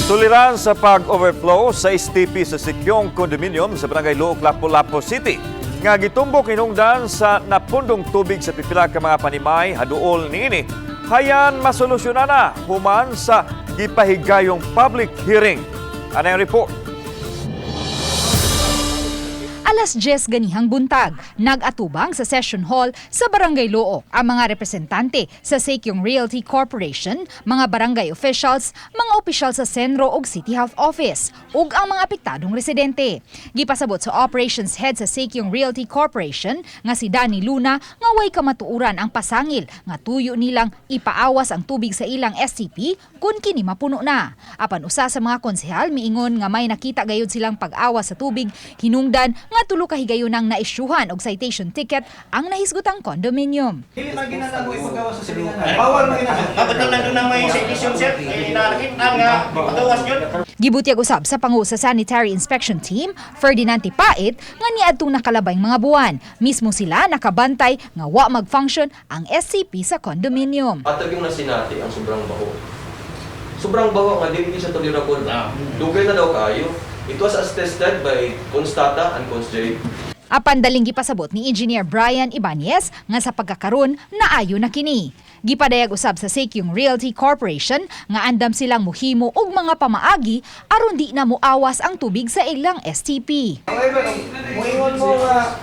Suliran sa pag-overflow sa STP sa Sikyong Condominium sa Barangay Looc, Lapu-Lapu City nga gitumbok hinungdan sa napundong tubig sa pipila ka mga panimay haduol niini, hayan masolusyonan na human sa gipahigayong public hearing. Ano ang report? Alas 10 ganihang buntag, nag-atubang sa session hall sa Barangay Looc ang mga representante sa Seikyong Realty Corporation, mga barangay officials, mga opisyal sa CENRO ug City Health Office, ug ang mga apektadong residente. Gipasabot sa operations head sa Seikyong Realty Corporation nga si Danny Luna nga way kamatuoran ang pasangil nga tuyo nilang ipaawas ang tubig sa ilang STP kung kini mapuno na. Apan usa sa mga konsehal miingon nga may nakita gayud silang pag-awas sa tubig hinungdan nga tulo ka higayonang naisyuhan og citation ticket ang nahisgutang condominium. Dili man ginana mo ipagawas sa silingan. Bawal man ginana. Kapag nandun na may citation, sir, eh, nakita nga, pagawas yun. Gibutyag usab sa pangu sa Sanitary Inspection Team, Ferdinand Tipait, nga niadtong nakalabayng mga buwan. Mismo sila nakabantay nga wa mag-function ang STP sa condominium. Atag yung nasinati ang sobrang baho. Sobrang baho nga dili siya tolerable. Dugay na daw kaayo. It was attested by Constata and Consj. Apan daling gipasabot ni Engineer Brian Ibanez nga sa pagkakaron naayo na kini. Gipadayag usab sa Seikyong Realty Corporation nga andam silang muhimo og mga pamaagi aron di na muawas ang tubig sa ilang STP. However, muingon mo nga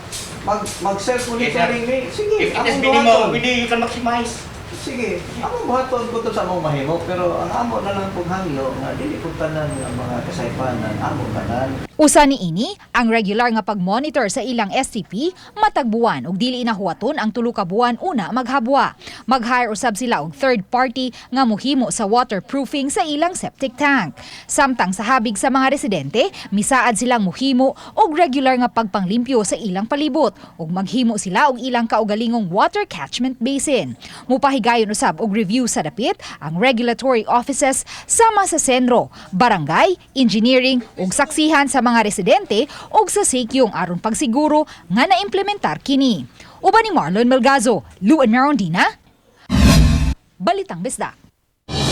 mag self monitoring ni. Sige, If it is akong minimum, buhaton. pwede you can maximize. Sige, akong buhaton ko to sa among mahimo, pero ang amo na lang pong hangyo nga dili pud tanan nga mga kasaypanan amo tanan. Usa ni ini ang regular nga pag-monitor sa ilang STP matag buwan ug dili na huwaton ang tulo ka buwan una maghabwa. Mag-hire usab sila og third party nga muhimo sa waterproofing sa ilang septic tank. Samtang sa habig sa mga residente, misaad silang muhimo og regular nga pagpanglimpyo sa ilang palibot ug maghimo sila og ilang kaugalingong water catchment basin. Mupahigayon usab og review sa dapit ang regulatory offices sama sa CENRO, barangay, engineering ug saksihan sa mga residente ug sa Seikyong aron pagsiguro nga naimplementar kini. Uban ni Marlon Melgazo, Luan Merondina, Balitang Bisdak.